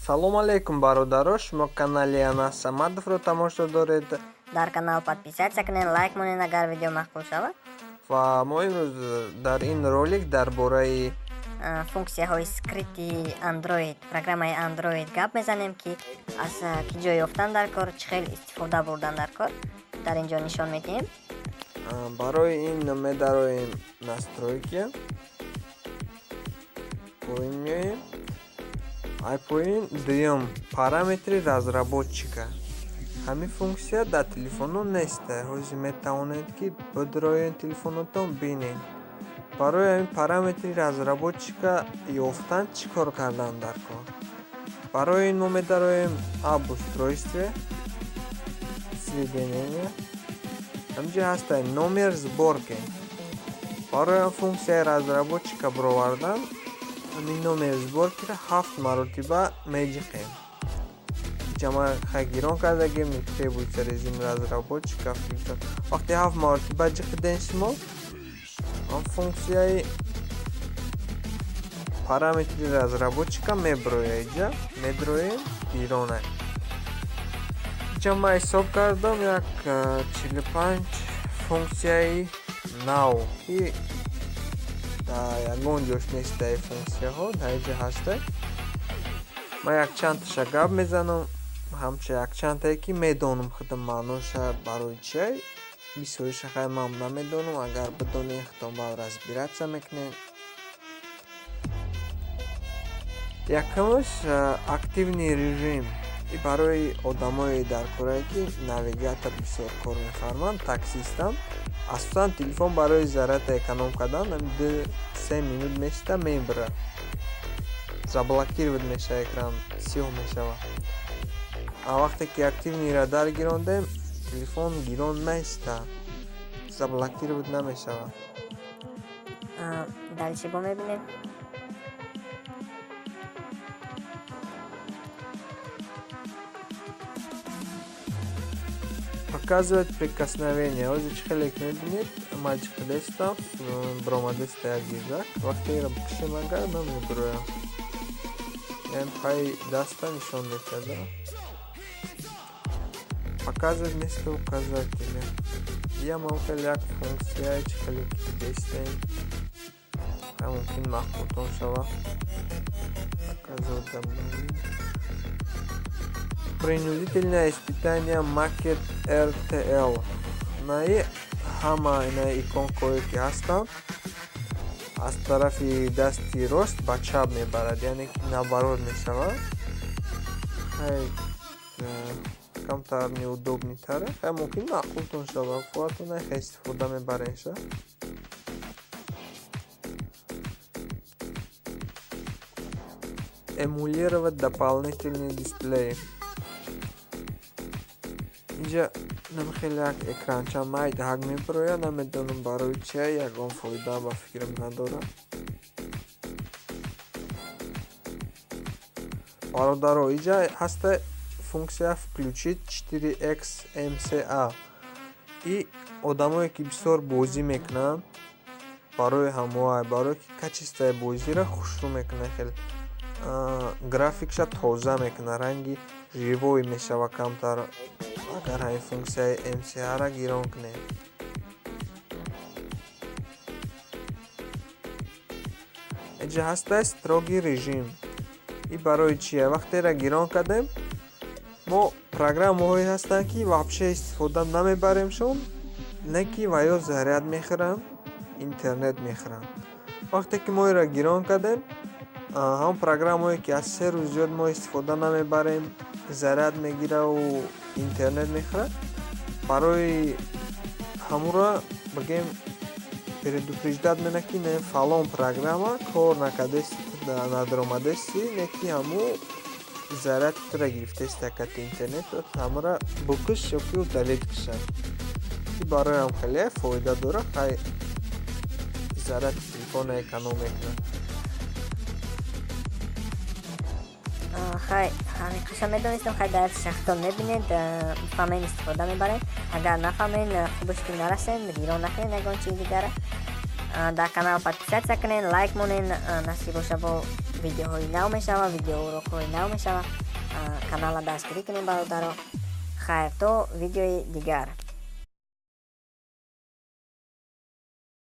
Салом алейкум, бародаро, шумо канали Анас Самадовро тамошо доред. Дар канал подписаться кунед, лайк монед, агар видео маъқул шавад. Ва мо имрӯз дар ин ролик дар бораи функсияҳои скрытый Android, программаи Android гап мезанем, ки аз ки ҷой ёфтан дар кор, чӣ хел истифода бурдан дар кор, дар ин ҷо нишон медиҳем. Барои ин медароем настройки, поин меоем, ай поин дуюм параметри разработчика. Ҳамин функсия дар телефонҳо нест. Ҳозир метавонед, ки бидроед телефонотон, бинед. Барои ҳамин параметри разработчика ёфтан чӣ кор кардан дар кор? Барои ин мо медароем об устройстве, сведения. Ҳаминҷо ҳаста номер сборки. Барои ҳам функсияи разработчика бировардан ҳамин номер сборкиро 7 маротиба меҷиқем. Ҷама гирон кардагем, не требуется режим разработчика. Вақте 7 маротиба ҷиқидем шумо, ҳам функсияи параметри разработчика меброяд. Иҷа медроем, гирона. Иҷа ман ҳисоб кардам як 45 функсияи нав, ки дар ягон ҷош нестаи функсияҳо, дар иҷа ҳастай. Ман якчандташа гап мезанам, ҳамчун якчандтае ки медонам худам маъноша барои чиай. Бисёриша хай ман намедонам, агар бидонед худтон баъд разбираться мекунед. Якумаш активный режим. И барои одамое дар корае, ки навигатор бисёр кор мефарманд, таксистам. Асосан телефон барои зарядта эконом кардан 2-3 минут мешита, мебира. Заблокировать мешава экран, сиёҳ мешава. А вақте ки активныйро даргирондем, телефон гирон наиста, заблокировать намешава. Дальше бо мебинем. Показывать прикосновение. Ҳозир чӣ хеле мебинед, маҷиқидестам, биромадеста як гирдак. Вақте инро бикушем, агар намебироям. Яъне пай даста нишон медиҳад. Показывать место указателя. Я ман хеле як функсия, чӣ хеле ки дидестем. Мумкин маъқултон шава. Показывать обновление. Принудительное испытание макет RTL. Наи ҳама ина иконкое ки ҳастанд, аз тарафи дасти рост ба чап мебарад, яъне ки наоборот мешавад. Хай камтар неудобнитаре. Хай мумкин маъқултон шава, худатон хай истифода мебаренша. Эмулировать дополнительный дисплей. Инҷа хеле як экранча майдаҳак мебирояд, намедонам барои чия, ягон фоида ба фикрам надорад. Бародаро, инҷа ҳаста функсия включить 4x MCA. И одамое ки бисёр бозӣ мекунанд, барои ҳамоа, барое ки качествои бозиро хушрӯ мекунад, хеле графикша тоза мекунад, ранги живой мешава камтар, агар ҳамин функсияи MCA-ра гирон кунем. Инҷа ҳаста строгий режим. И барои чия? Вақтера гирон кардем, мо программаҳое ҳастанд, ки вообще истифода намебаремшон, не ки ва ё заряд мехӯранд, интернет мехӯранд. Вақте ки мо инро гирон кардем, ҳамон программаҳое ки аз 3 рӯз зиёд мо истифода намебарем, заряд мегираву интернет мехӯрад, барои ҳамуро бигем предупреждать мена, ки не фалон программа кор накардести, надромадести, не ки ҳаму заряд тура гирифтаст якати интернет, ҳамаро букиш ё ки удалить кушад. Ки барои ҳам хеле фоида дорад, хай заряди телефона эконом мекунад. Хай ҳамин медонистам, хай дар шахтон мебинед, фаҳмен истифода мебаред. Агар нафаҳмен, хубаш ки нарасен, гирон накунед ягон чизи дигара. Дар канал подписаться кунед, лайк монед, насиб боша бо Видеоҳои нав мешава, видеоурокҳои нав мешава. Канала дастгирӣ кунем, бародаро. Хайр, то видеои дигар.